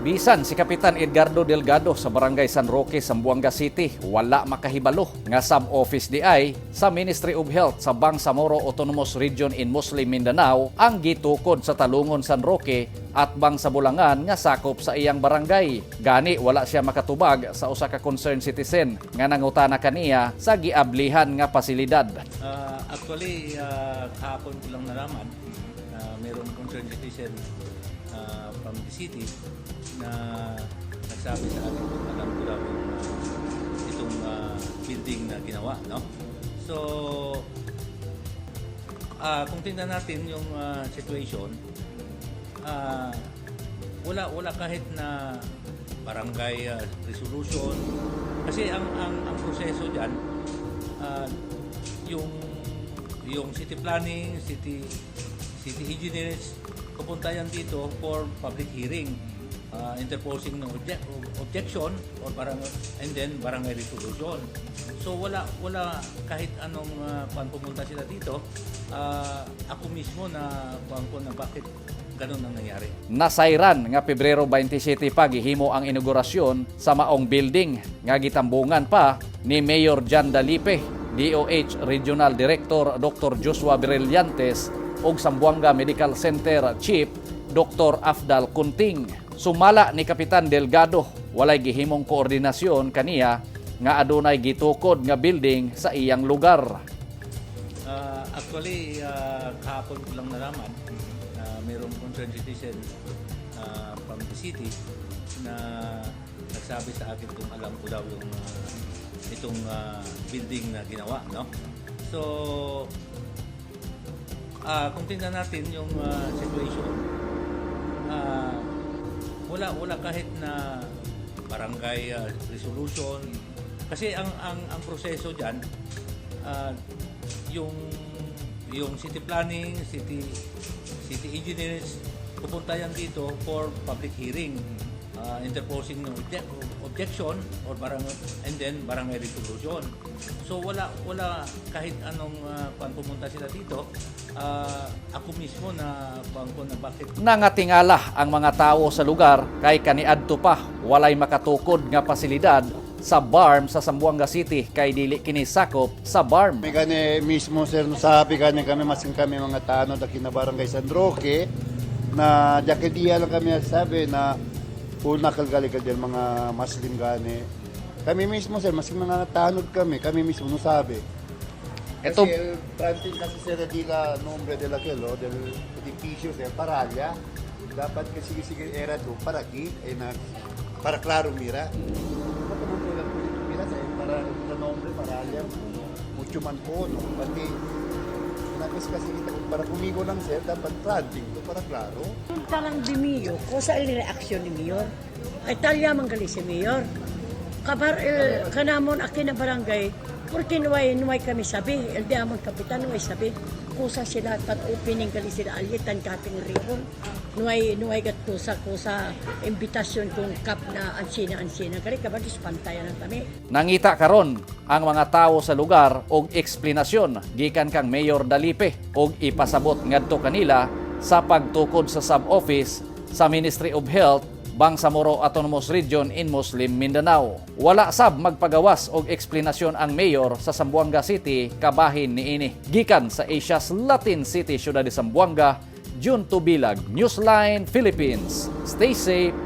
Bisan si Kapitan Edgardo Delgado sa Barangay San Roque, Zamboanga City, wala makahibalo nga sub-office diay sa Ministry of Health sa Bangsamoro Autonomous Region in Muslim Mindanao ang gitukod sa Talungon San Roque at Bangsabulangan nga sakop sa iyang barangay. Gani wala siya makatubag sa usa ka concerned citizen nga nangutana kaniya sa giablihan nga pasilidad. Actually, kahapon ko lang nalaman na mayroong concerned citizen from the city na nagsabi sa akin kung alam ko daw yung, itong building na ginawa, no? So, kung tingnan natin yung situation, wala wala kahit na barangay resolution kasi ang proseso diyan, yung city planning, city city engineers, pupunta yan dito for public hearing, interposing ng objection or barang and then barangay resolution. So wala wala kahit anong kwan pumunta sila dito. Ako mismo na kwan ko na bakit ganun ang nangyari. Nasayran nga Pebrero 27 pa gihimo ang inaugurasyon sa maong building nga gitambungan pa ni Mayor John Dalipe, DOH Regional Director Dr. Joshua Brillantes ug Zamboanga Medical Center Chief Dr. Afdal Kunting. Sumala ni Kapitan Delgado, walay gihimong koordinasyon kaniya nga adunay gitukod nga building sa iyang lugar. Actually, kahapon ko lang nalaman na mayroong concerned citizen from the city na nagsabi sa akin kung alam ko daw yung itong building na ginawa, no? So, kung tingnan natin yung situation, wala wala kahit na barangay resolution kasi ang proseso diyan, yung city planning, city city engineers, pupunta yan dito for public hearing, interposing ng objection or barang and then barangay resolution. So wala wala kahit anong kwan pumunta sila dito. Ako mismo na kwan ko na bakit Nangatingala ang mga tao sa lugar kay kaniadto pa walay makatukod nga pasilidad sa BARMM sa Zamboanga City kay dili kini sakop sa BARMM. Kami gani mismo, sir, no, sabi gani kami maskin kami mga tanod na Barangay San Roque na diya lang kami sabi na una kalgalikal din mga Muslim gani. Kami mismo, sir, maskin mga tanod kami, kami mismo no sabi. Ito Kasi el planting kasi, sir, de la nombre de la kelo del edificio, sir, Paralya. Dapat kasi sige era do para aquí eh na para claro mira. Mira, sir, para el nombre Paralya mucho man po no. Pati nabis kasi kita para kumigo lang, sir, dapat planting to para klaro. Punta lang di Mayor, ko sa il reaksyon ni Mayor. Ay talya man gali si Mayor. Kabar el kanamon akin na barangay, porque nuway nuway kami sabi, el di amon kapitan nuway sabi, kusa sila tat opening gali sila alitan cutting ribbon. Nuway nuway gat kusa kusa imbitasyon kung kap na ansina ansina gali kabar dispantayan lang kami. Nangita karon ang mga tawo sa lugar og eksplanasyon gikan kang Mayor Dalipe og ipasabot ngadto kanila sa pagtukod sa sub-office sa Ministry of Health Bangsamoro Autonomous Region in Muslim Mindanao. Wala sab magpagawas og eksplanasyon ang mayor sa Zamboanga City kabahin niini. Gikan sa Asia's Latin City, Ciudad de Zamboanga, June Tubilag, Newsline Philippines. Stay safe.